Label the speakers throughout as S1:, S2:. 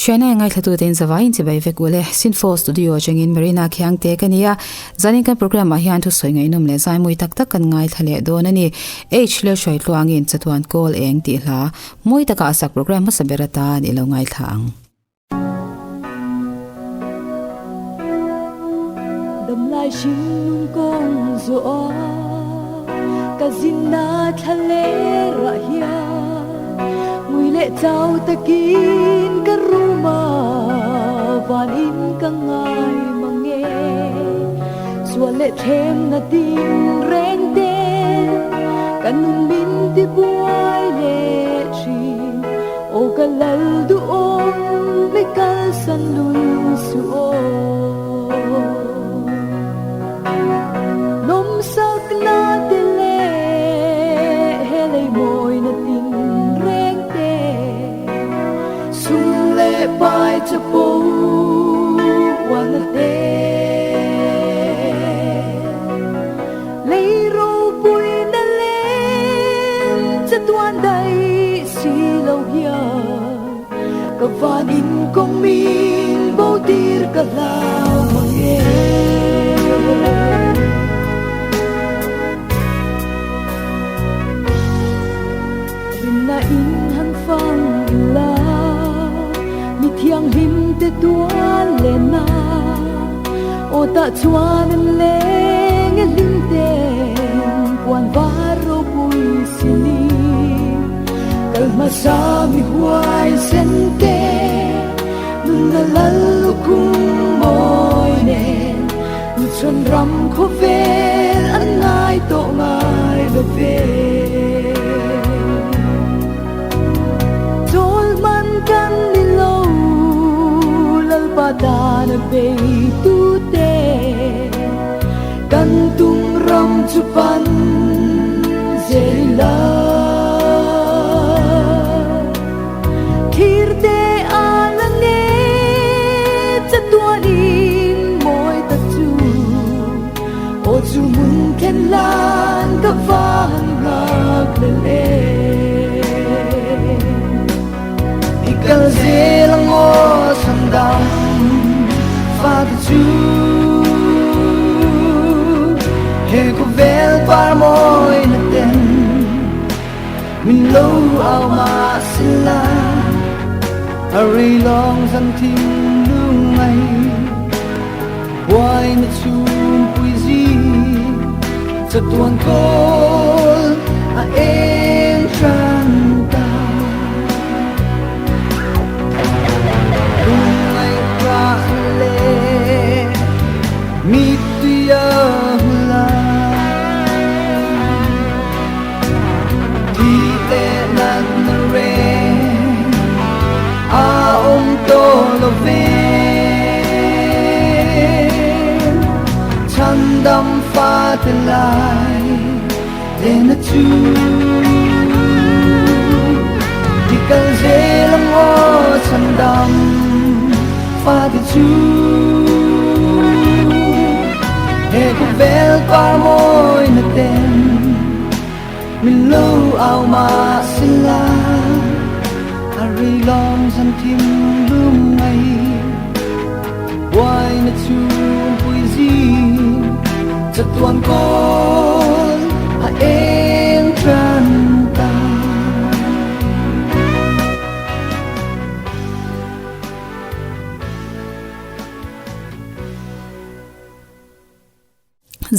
S1: Hriaina ngaithla tein zawaiin chibai vek ule Sinfo Studio atangin Marina Khiangte ka nia. Zanin kan program ah hian thusawi ngaihnawm leh zaimui tak tak kan ngaithla leh dawn a ni. H leh hruai tluangin chatuan kawl eng tih hla mawi takah a sak program hmasa ber atan i lo ngaithla ang.
S2: Damlai hringnun kawng zawh a ka zinna thla lerah hian ngui leh chau takin ka rum a, vanin ka ngai mang e. Sual leh thlemna tin reng te ka nun min ti buai leh thin. Aw ka lal duhawm mi kalsan lul suh aw. Nawmsakna te leh he lei mawina tin reng te sum leh pai chapo ualna te lei ropuina lem chatuan daih si lo hian ka van in kawng min bo tir ka hlau mang e. Rinna in han fang ila mi thianghlim te tual len a, aw tah chuan an leng e hlim ten puan var ropui si ni. Kal hmasa mi huai sen te nunna lal lukhum mawi nen nuchhawn ram khawvel an ngai tawh ngai lo ve. Chawl hman kan ni lo Lalpa tan a beitu te kan tum ram chu pan zel ila. Thir te a la nge chatuanin mawi tak chu aw chu hmun thlen lan ka van nghak hlel e. I kal zel ang aw chhandam fate chu he khawvel par mawi na ten min lo au mah sila a rei lawng zan thim lungngai buai na chhum pui zing chatuan kawl a eng tran ta. Lungngai prah le mittui a hula thi te nat na reng a awm tawh lo ve chhandam fa te lai te na chu i kal zel ang aw chhandam fa te chu he khawvel par mawi na ten min lo au mah sila a rei lawng zan thim lungngai buai na chhum pui zing chatuan kawl a eng tran ta.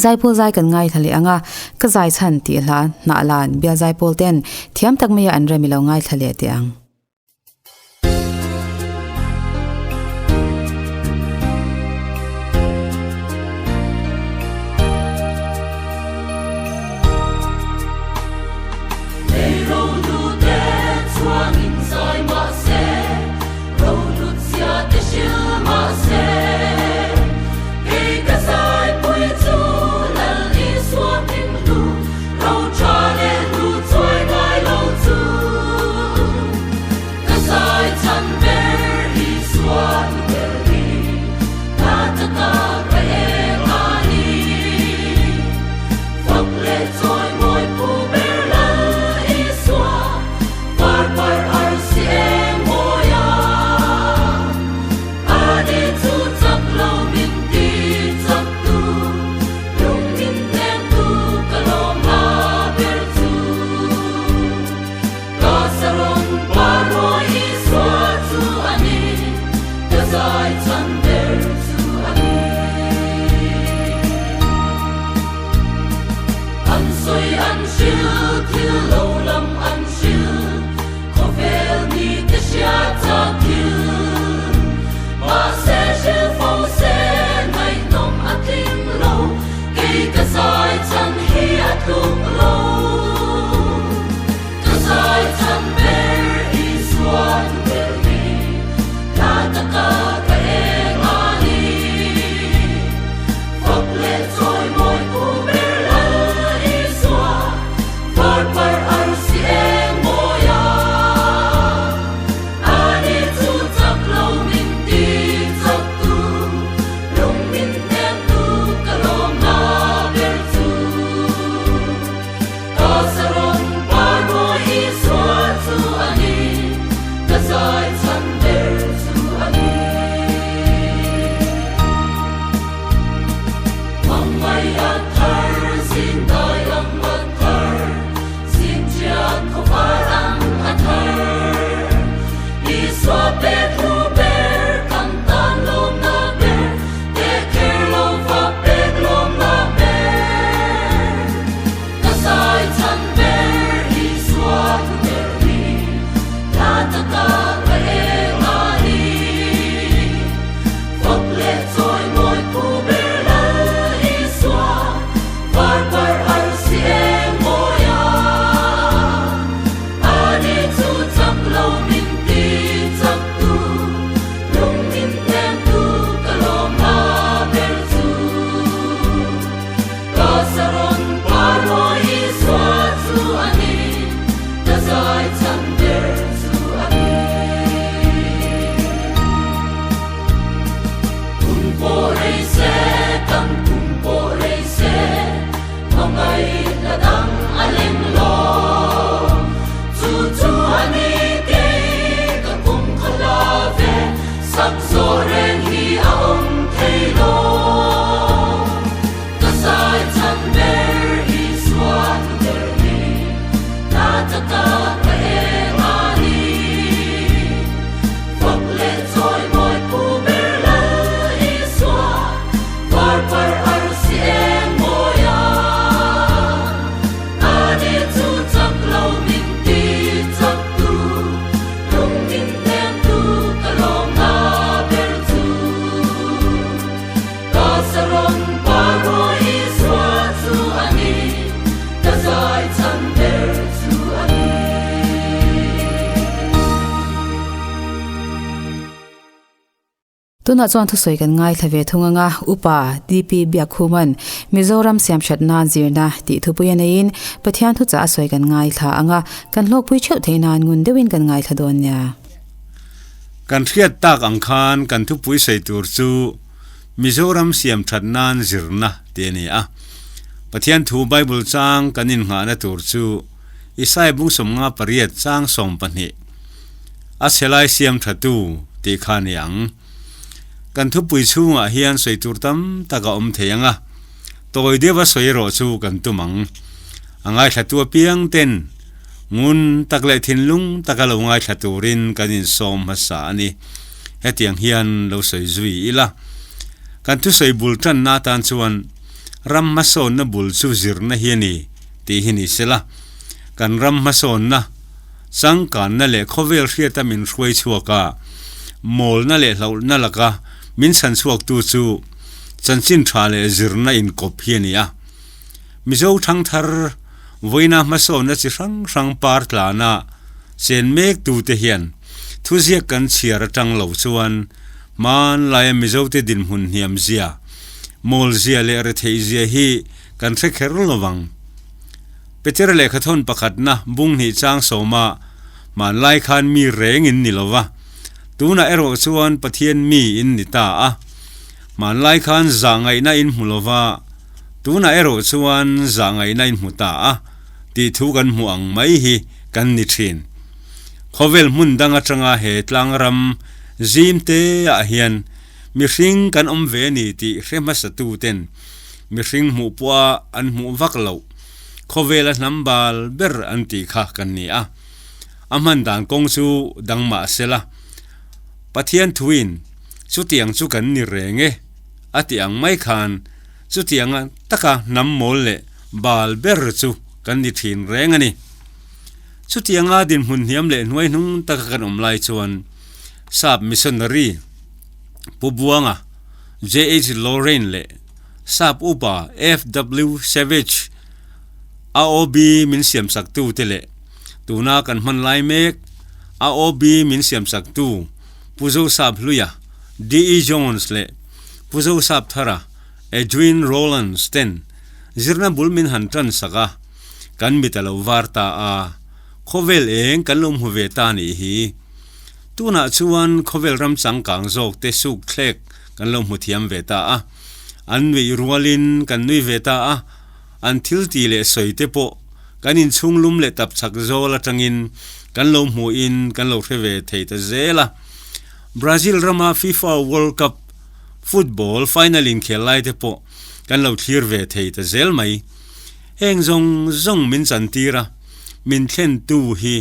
S1: Zaipawl zai kan ngaithla leh ang a, ka zai chhan tih hla hnah lan bial zaipawl ten thiam tak maia an rem i lo ngaithla leh teh ang.
S2: zai chhan ber chu a ni. An sawi an hril, thil lo lam an hril, khawvel mite hriat chak thil. Mahse hril fo se ngaihnawm a tling lo, kei ka zai chhan hi a tluk lo. Ka zai chhan ber Isua thu ber hi, hla taka ka eng a ni. Fak leh chawi mawi pu ber Lal Isua, varpar arsi eng mawi a. Ani chu chak lo min ti chak tu, lung min hnem tu ka lawm na ber chu. Ka saron par mawi Isua chu a ni, ka zai chhan ber chu a ni. Hmangaih a thar, zing dai ang a thar, zing chiat khawvar ang a thar. Isua pek hlu ber, kan tan lawmna ber, teh kher lo va pek lawmna ber. Ka zai chhan ber Isua thu ber hi, hla taka ka eng a ni. Fak leh chawi mawi phu ber Lal Isua, varpar arsi eng mawi a. Ani chu chak lo min ti chak tu, lung min hnem tu ka lawm na ber chu. Ka saron par mawi Isua chu a ni, ka zai chhan ber chu a ni. Kum pawh rei se, kan kum pawh rei se, hmangaih la dang a leng lo. Chu chu a ni kei ka kum kha hla ve, sak zawh reng hi a awm thei lo. Ka zai chhan ber Isua thu ber hi, hla taka ka eng a ni. Fak leh chawi mawi phu ber Lal Isua, varpar arsi eng mawi a. Ani chu chak lo min ti chak tu, lung min hnem tu ka lawm na ber chu. Ka saron par mawi Isua chu a ni, ka zai chhan ber chu a ni.
S1: Tunah chuan thusawi kan ngaithla ve thung anga Upa DP Biakhuman Mizoram siamthat nan zirna tih thupui a neiin Pathian thuchah a sawi kan ngaithla anga kan hlawkpui theuh theih nan ngun deuhin kan ngaithla dawn nia.
S3: Kan hriat tak ang khan kan thupui sawi tur chu Mizoram siamthat nan zirna tih a ni a. Pathian thu Bible chang kan innghahna tur chu Isaiah bung 58 chang 12 a chhe lai siamthatu tih kha a ni ang. Kan thupui chhungah hian sawi tur tam tak a awm thei ang a, tawi deuha sawi erawh chu kan tum ang. A ngaithlatu apiang ten ngun tak leh thinlung taka lo ngaithla turin kan insawm hmasa a ni. Hetiang hian lo sawi zui ila. Kan thusawi bul tanna atan chuan ram hmasawnna bul chu zirna hi a ni tih hi ni sela. Kan ram hmasawnna, changkanna leh khawvel hriata min hruai chhuak a, mawlna leh hlauhna laka min chhan chhuaktu chu chanchin tha leh zirna inkawp hi a ni a. Mizo thangthar vawiina hmasawnna chi hrang hrang par tlana chen mektute hian thuziak kan chhiar atang lo chuan hmanlaia Mizote dinhmun hniamzia, mawlzia leh retheihzia hi kan hre kher lo vang. Peter lehkhathawn pakhatna bung hnih chang sawma hmanlai khan mi reng in ni lo va, tunah erawh chuan Pathian mi in ni ta a. Hmanlai khan zahngaihna in hmu lo va, Tunah erawh chuan zahngaihna in hmu ta a, tih thu kan hmuh ang mai hi kan ni thin. Khawvel hmun dang atanga he tlangram zim te ah hian mihring kan awm ve ni tih hre hmasa tu ten mihring hmuh pawha an hmuh vak loh khawvela hnam bal ber an tih kha kan ni a. A hman dan kawng chu dang mah sela, Pathian thuin. Chutiang chu kan ni reng e, a ti ang mai khan chutianga taka hnam mawl leh bal ber chu kan ni thin reng a ni. Chutianga dinhmun hniam leh hnuai hnung taka kan awm lai chuan Sap missionary Pu Buanga, JH Lorraine leh Sap upa FW Savage AOB min siamsaktu te leh tuna kan hman lai mek AOB min siamsaktu Pu Zosap Hluia, DE Jones leh Pu Zosap Thara, Edwin Rowlands ten zirna bul min han tan sak a, kan mit a lo var ta a, khawvel eng kan lo hmu ve ta nih hi. Tunah chuan khawvel ram changkang zawk te suk thlek kan lo hmu thiam ve ta a, an nuih rualin kan nui ve ta a, an thil ti leh sawi te pawh kan inchhung lum leh tap chak zawl atangin kan lo hmuhin kan lo hre ve thei ta zel a. Brazil rama FIFA World Cup football final inkhel lai te pawh kan lo thlir ve thei ta zel mai. Heng zawng zawng min chantir a, min thlentu hi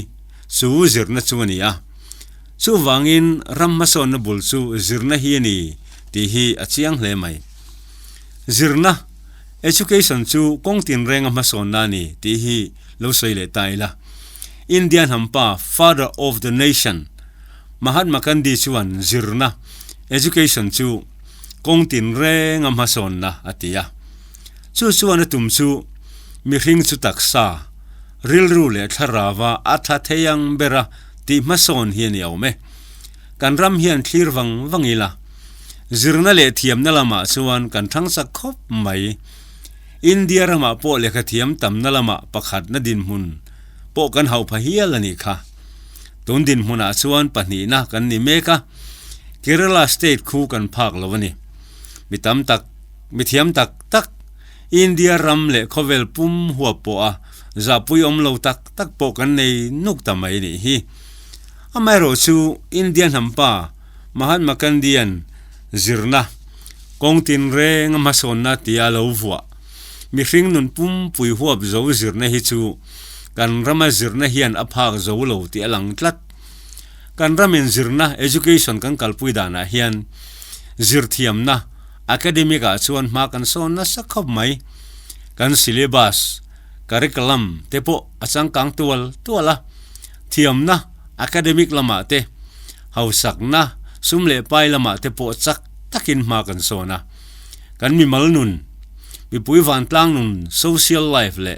S3: chu zirna chu a ni a. Chuvangin ram hmasawnna bul chu zirna hi a ni tih hi a chiang hle mai. Zirna. Education chu kawng tinrenga hmasawnna a ni tih hi lo sawi leh ta ila. India hnampa, Father of the Nation, Mahatma Gandhi chuan zirna, education, chu kawng tinrenga hmasawnna a ti a. Chu chuan a tum chu mihring chu taksa, rilru leh thlarava a tha thei ang bera tih hmasawn hi a ni awm e. Kan ram hian thlir vang vang ila. Zirna leh thiamna lamah chuan kan thang chak khawp mai. India ramah pawh lehkha thiam tamna lamah pakhatna dinhmun pawh kan hauh pha hial a nih kha. Tun dinhmunah chuan pahnihna kan ni mek a, Kerala state khu kan phak lo a ni. Mi tam tak, mi thiam tak tak, India ram leh khawvel pum huap pawha zahpui awm lo tak tak pawh kan nei nuk ta mai nih hi. Amaherawhchu India hnampa Mahatma Gandhi-a'n zirna, kawng tinrenga hmasawnna tia lo vuah, mihring nun pumpui huap zo zirna hi chu kan rama zirna hian a phak zo lo tih a lang tlat. Kan ramin zirna, education, kan kalpui danah hian zirthiamna, academic, ah chuan hma kan sawn nasa khawp mai. Kan syllabus, curriculum, te pawh a changkang tual tual a, thiamna, academic, lamah te, Hausakna, sum leh pai lamah te pawh chak takin hma kan sawn a. Kan mimal nun, mipui vantlang nun, social life, leh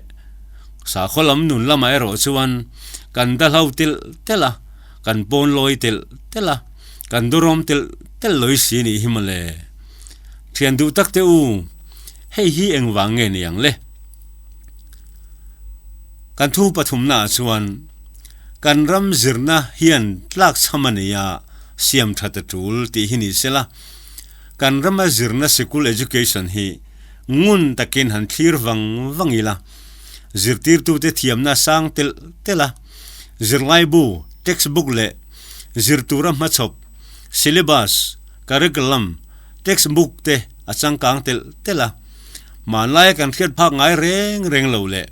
S3: sakhaw lam nun lamah erawh chuan kan dahlo telh telh a, kan pawn lawi telh telh a, kan durawm telh telh lawi si nih hi mawle. Thian duh tak te u, hei hi engvang nge ni ang le? Kan thu pathumnaah chuan. Kan ram zirna hian tlak chham a nei a, siam that a tul tih hi ni sela, kan rama zirna sikul education hi ngun takin han thlir vang vang ila, zirtirtute thiamna sang telh telh a, zirlaibu, textbook, leh zirtura hmachhawp, syllabus, curriculum, textbook, te a changkang telh telh a, hmanlaia kan hriat phak ngai reng reng lo leh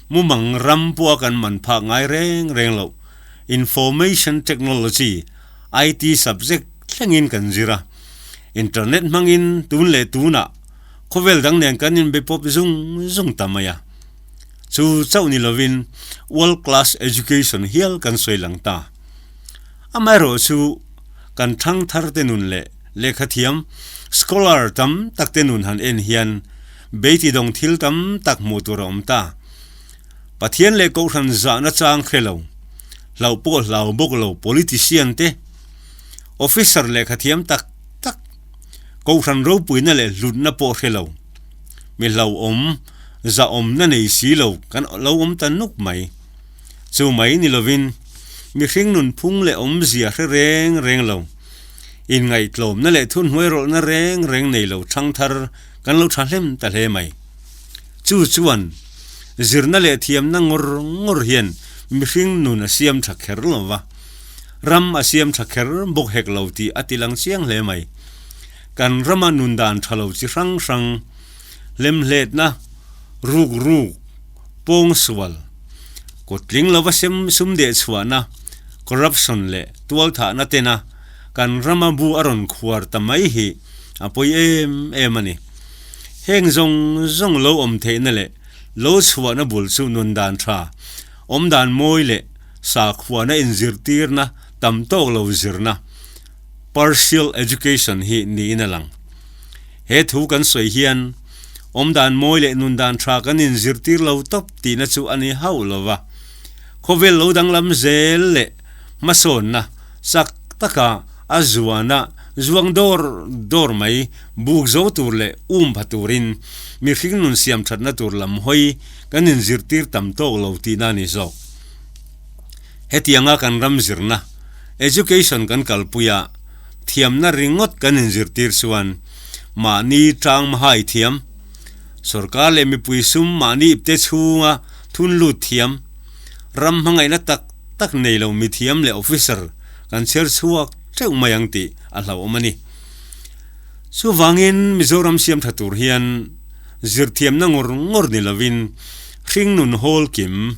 S3: Mumang ram pawha kan man phak ngai reng reng loh Information Technology, IT, subject thlengin kan zir a. Internet hmangin tun leh tunah khawvel dang nen kan inbe pawp zung zung ta mai a. Chu chauh ni lovin World Class Education hial kan sawi lang ta. Amaherawh chu kan thangthar te nun leh lehkhathiam, scholar, tam tak te nun han en hian Beiti dawng thil tam tak hmuh tur a awm ta. Pathian leh Kohhran zahna chang hre lo, hlauh pawh hlau bawk lo politician te, officer lehkhathiam tak tak, Kohhran ropuina leh hlutna pawh hre lo, mi hlauhawm, zahawmna nei si lo kan lo awm ta nuk mai. Chu mai ni lovin mihring nunphung leh awmzia hre reng reng lo, inngaihtlawmna leh thunhnuairawlhna reng reng nei lo thangthar Kan lo tha hlem ta hle mai. Chu chuan zirna leh thiamna ngawr ngawr hian mihring nun a siam tha kher lo va, ram a siam tha kher bawk hek lo tih a ti lang chiang hle mai. Kan rama nun dan tha lo chi hrang hrang, hlemhletna, ruk ruk, pawngsual, kawtling lova sem sum deh chhuahna, corruption, leh tualthahna tena. kan rama bu a rawn khuar ta mai hi a pawi em em a ni. Heng zawng zawng lo awm theihna leh lo chhuahna bul chu nun dan tha, awm dan mawi leh sakhuana inzirtirna tam tawk lo zirna, partial education, hi niin a lang. He thu kan sawi hian awm dan mawi leh nun dan tha kan inzirtir lo tawp tihna chu a ni hauh lo va. Khawvel lo danglam zel leh hmasawnna chak taka a zuana zuang dawr dawr mai buk zo tur leh um pha turin mihring nun siam thatna tur lam hawi kan inzirtir tam tawk lo tihna a ni zawk. Hetianga kan ram zirna, education, kan kalpui a, thiamna ringawt kan inzirtir chuan mahni tang mahai thiam, sorkar leh mipui sum mahni ipte chhunga thun lut thiam, ram hmangaihna tak tak nei lo mithiam leh officer kan chher chhuak teuh mai ang tih a hlauhawm a ni. Chuvangin Mizoram siam tha tur hian zirthiamna ngawr ngawr ni lovin hringnun hawl kim,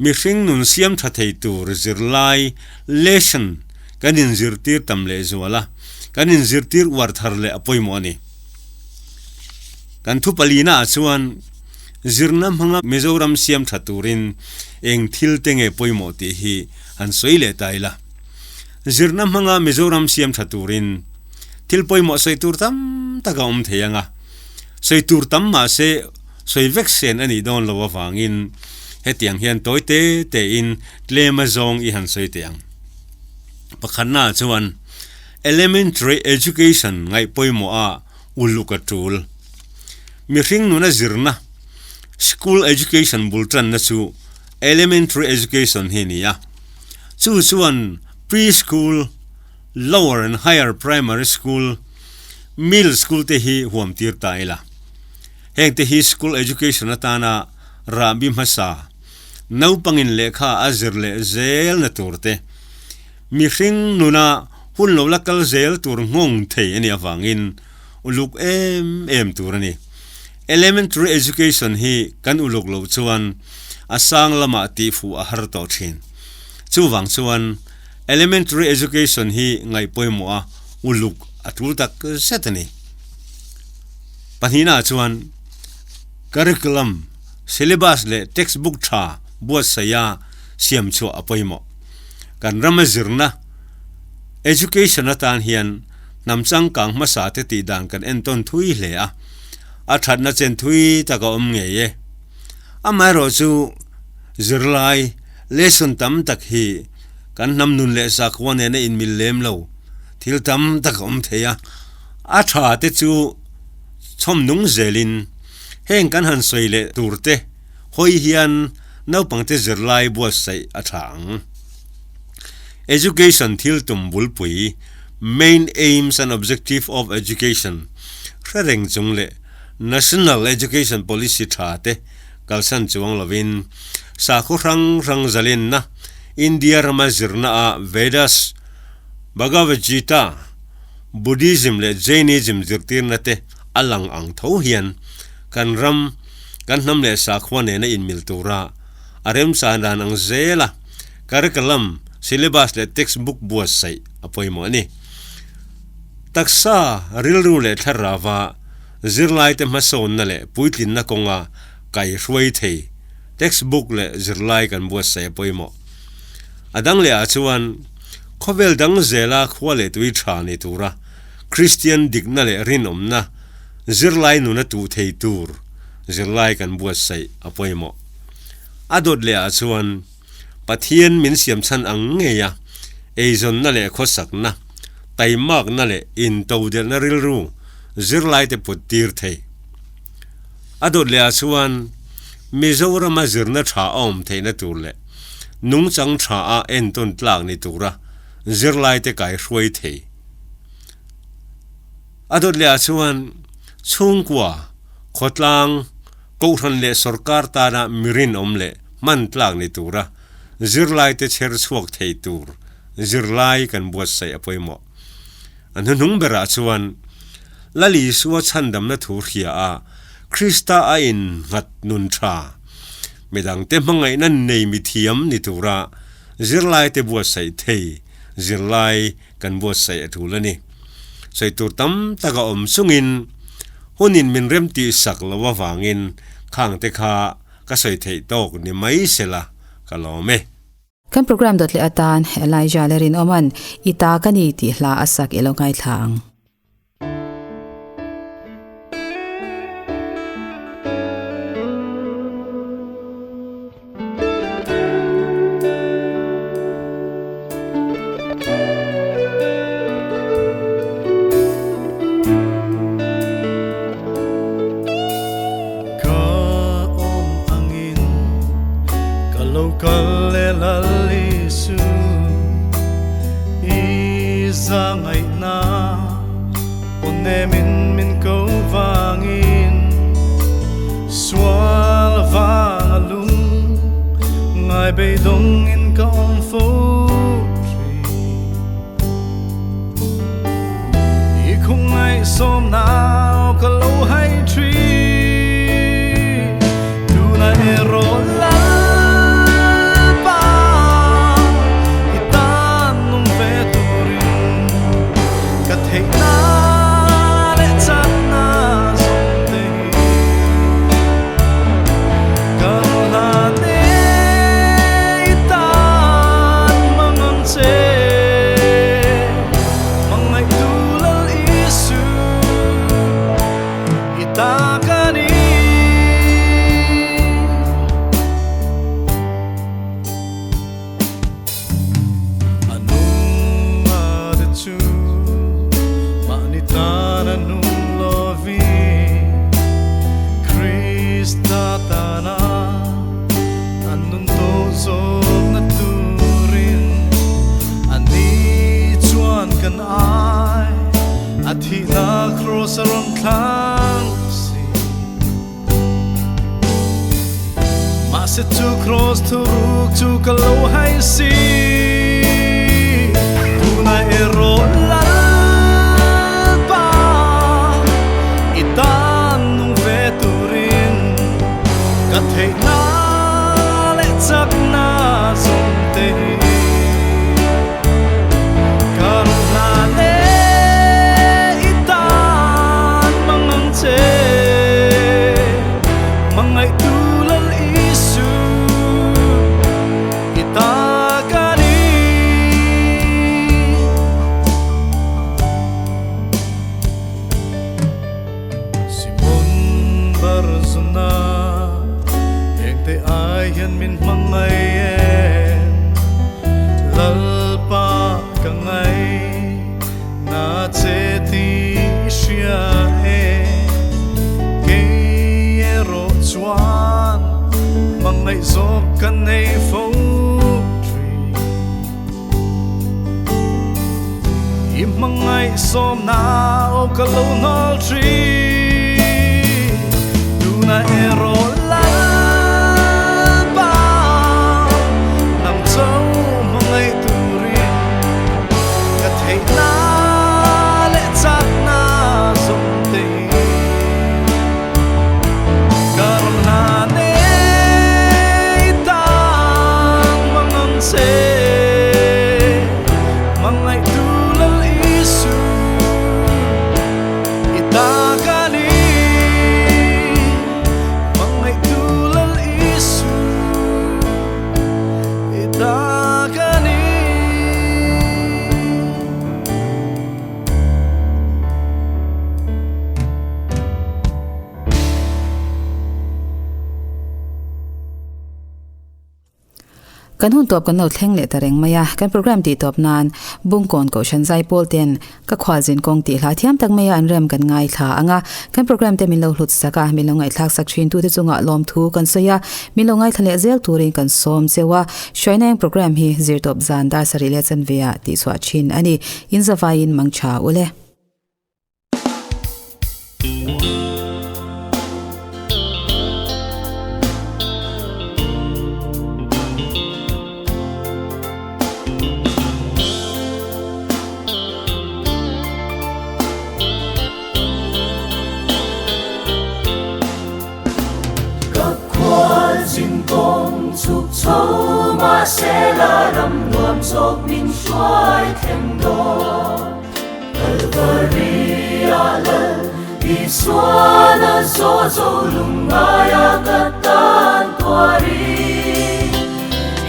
S3: mihring nun siam tha thei tur zirlai, lesson, kan inzirtir tam lehzual a, kan inzirtir uar thar leh a pawimawh a ni. Kan thu palina ah chuan zirna hmanga Mizoram siam tha turin eng thil te nge pawimawh tih hi han sawi leh ta ila. Zirna hmanga Mizoram siam tha turin thil pawimawh sawi tur tam tak a awm thei ang a, sawi tur tam mahse sawi vek sen a nih dawn lo avangin hetiang hian tawi te tein tlem a zawng i han sawi teh ang. Pakhatna ah chuan Elementary Education ngaih pawimawh a uluk a tul. Mihring nuna zirna, school education bul tanna chu elementary education hi a ni a. Chu chuan pre-school, lower and higher primary school, middle school te hi huam tir ta ila. Heng te hi school education atana rahbi hmasa, naupangin lehkha a zir leh zelna tur te, Mihring nuna hun lo la kal zel tur nghawng thei a nih avangin uluk em em tur a ni. Elementary education hi kan uluk loh chuan a sang lamah tihfuh a har tawh thin. Chuvang chuan elementary education hi ngaih pawimawh a uluk a tul tak zet a ni. Pahnihnaah chuan curriculum, syllabus leh textbook tha buatsaih a siam chhuah a pawimawh. Kan rama zirna, education, atan hian hnam changkang hmasa te tih dan kan entawn thui hle a, a thatna chen thui tak a awm ngei e. Amaherawh chu zirlai, lesson, tam tak hi kan hnam nun leh sakhua nena inmil lem lo thil tam tak a awm thei a, a tha te chu chhawm nung zelin heng kan han sawi leh tur te hawi hian naupangte zirlai buatsaih a tha ang. Education thil tum bulpui, Main Aims and Objective of Education, hre reng chung leh National Education Policy tha te kalsan chuang lovin sakhaw hrang hrang zalenna India rama zirna ah Vedas, Bhagavad Gita, Buddhism leh Jainism zirtirna te a lang ang tho hian kan ram Kan hnam leh sakhua nena inmil tura a remchan dan ang zela curriculum, syllabus leh textbook buatsaih a pawimawh a ni. Taksa, rilru leh thlarava zirlaite hmasawnna leh puitlinna kawnga kaihruai thei textbook leh zirlai kan buatsaih a pawimawh. A dang leh ah chuan khawvel dang zela khua leh tui tha ni tura Kristian dikna leh rinawmna Zirlai nuna tuh thei tur zirlai kan buatsaih a pawimawh. A dawt leh ah chuan Pathian min siam chhan ang ngei a, eizawnna leh khawsakna, taimakna leh intodelhna rilru zirlaite put tir thei. A dawt leh ah chuan Mizorama zirna tha a awm theihna tur leh nungchang tha a entawn tlak ni tura zirlaite kaihruai thei. A dawt leh ah chuan chhungkua, khawtlang, kohhran leh sorkar tana mi rinawm leh hman tlak ni tura zirlaite chher chhuak thei tur zirlai kan buatsaih a pawimawh. A hnuhnung berah chuan Lal Isua chhandamna thu hria a Krista a innghat nun tha, midangte hmangaihna nei mithiam ni tura zirlaite buatsaih thei zirlai. kan buatsaih a tul a ni. Sawi tur tam tak a awm chungin hunin min remtih sak lo avangin khang te kha ka sawi theih tawk ni mai sela ka lawm e.
S1: Kan program dawt leh atan Elijah leh Rinawma'n I ta ka ni tih hla a sak i lo ngaithla ang.
S4: Ka awm angin ka lo kal e Lal Isu i zangaihna aw nemin min ko vangin sual vang a lung ngai beidawng in ka awm fo thin. I khung sawm nau ka lo hai thin tuna erawh Lalpa i tan nung ve turin ka theihna leh chakna zawng te hi ka hlan e i tan mangang che mangaihtu Lal Isu i ta ka ni. A nung a te chu mahni tan a nung lovin Krista tana an nun tawh zawkna turin a ni chuan kan ai a thihna cross a rawn thlang si. Mahse chu cross thuruk chu ka lo hai si tuna erawh Lalpa i tan nung ve turin ka theihna leh chakna zawng te hi ka rawn hlan e i tan mangang che mangaihtu Lal Isu i ta ka ni. Simon Barzuna heng te ai hian min hmangaih em Lalpa ka ngai na che ti hria e kei erawh chuan hmangaih zawk ka nei fo thin. I hmangaih sawm na aw ka lo hnawlh thin tuna erawh Lalpa nang cho hmangaih turin ka theihna leh chakna zawng te hi ka rawn hlan e i tan mangang che mangaihtu Lal Isu i ta ka ni mangaihtu Lal Isu i ta ka ni.
S1: Kan hun tawp kan lo thleng leh ta reng mai a, kan program tih tawp nan Bungkawn Kohhran Zaipawl ten ka khualzin kawng tih hla thiam tak maia an rem kan ngaithla ang a, kan program te min lo hlut sak a, min lo ngaihthlak sak thin tute chungah lawmthu kan sawi a, min lo ngaithla leh zel turin kan sawm cheu a, Hruaina eng program hi zirtawp zan dar sarih leh chanve ah tihchhuah thin a ni, in zavaiin mangtha ule.
S5: Ka khualzin kawng chhuk chho mahse la ram nuam zawk min.
S2: hruai thleng dawn. Kalvari-ah Lal Isuan a zawh zo lungngaia ka tan tuarin.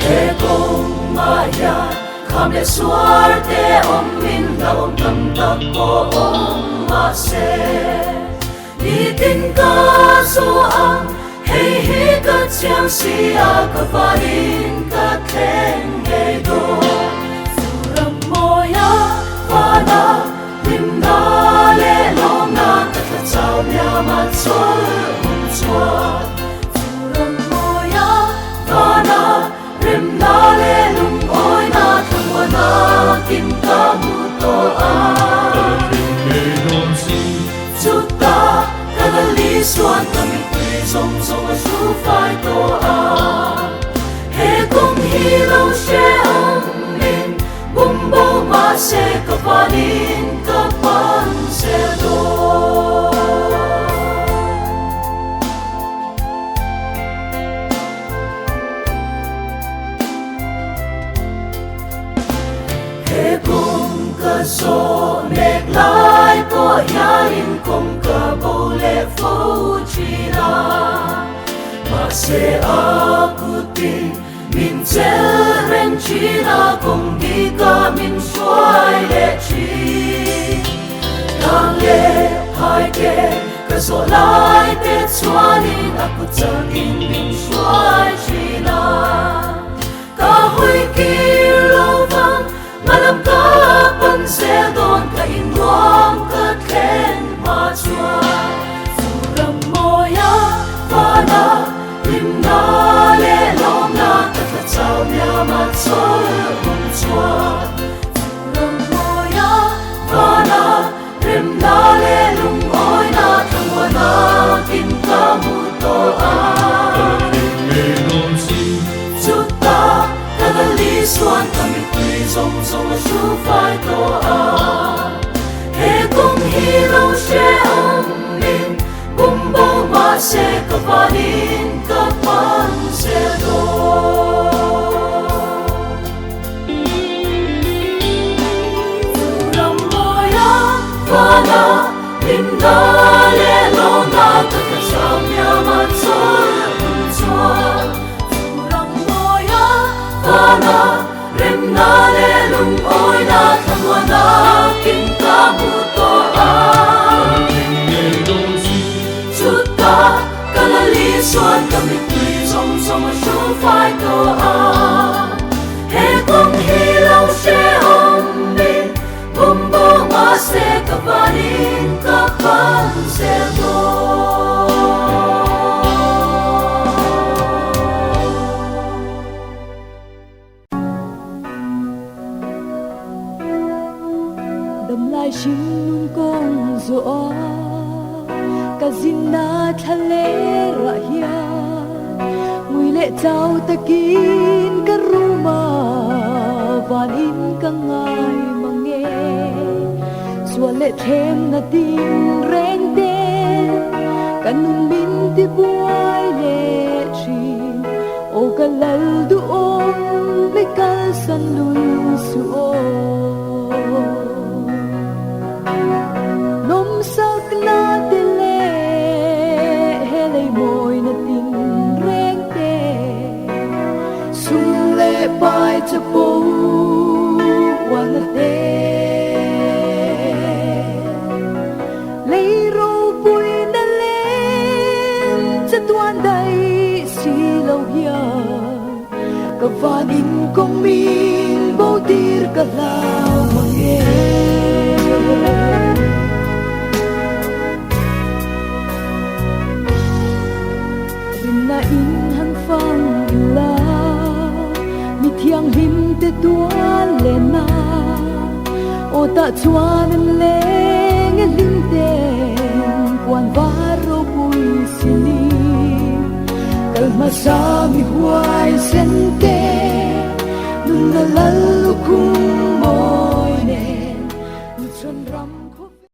S2: He kawngah hian kham leh suar te awmin hlauhawm tam tak pawh awm mahse, Nitin ka zawh ang, hei hi ka chiang si a, ka vanin ka thleng ngei dawn. Zoram mawia vana hlimna leh lawmna ka thla chau miam a chawl hun chuan. Zoram mawia vana remna leh lungawina thlamuana kin ka hmu tawh a. Chutah ka la Lisuan ka mittui zawng zawng a hru fai tawh a. He kawng hi lo hre awmin bum bo mahse ka panin ka pan zel dawn. He kawng ka zawh mek lai pawh hianin kawng ka bo leh fo thin a, mahse a kutin min chel reng thin a, kawng dika min hruai leh thin. Tlang leh phai te ka zawh lai te chuanin a kut chakin min hruai thin a. Ka hawi kir lo vang, hmalam ka pan zel dawn, ka innuam ka thlen hma chuan. Zoram mawia vana hlimna leh lawmna ka thla chau miam a chawl hun chuan. Zoram mawia vana remna leh lungawina thlamuana kin ka hmu tawh a. Chutah ka la Lisuan ka mittui zawng zawng a hru fai tawh a. He kawng hi lo hre awmin bum bo mahse ka vanin ka pan zel dawn. Ram mawia vana hlimna leh lawmna ka tla chau miam a chawl hun chuan. Ram mawia vana remna leh lungawina thlamuana kin ka hmu tawh a. Chutah ka la Lisuan ka mittui zawng zawng a hru fai tawh a. He kawng hi lo hre awmin bum bo mahse ka vanin ka pan zel dawn. Damlai hringnun kawng zawh a ka zinna thla lerah hian ngui leh chau takin ka room a vanin ka ngai mang e. Sual leh thlemna tin reng te ka nun min ti buai leh thin. Aw ka lal duhawm mi kalsan lul suh aw. Nawmsak na te leh he lei mawi na tin reng te sum leh pai chapo ualna te lei ropui na lem chatuan daih si lo hian ka van in kawng min bo tir ka hlau mang e. Rinna in han fang ila mi thianghlim te tual lena aw tah chuan an.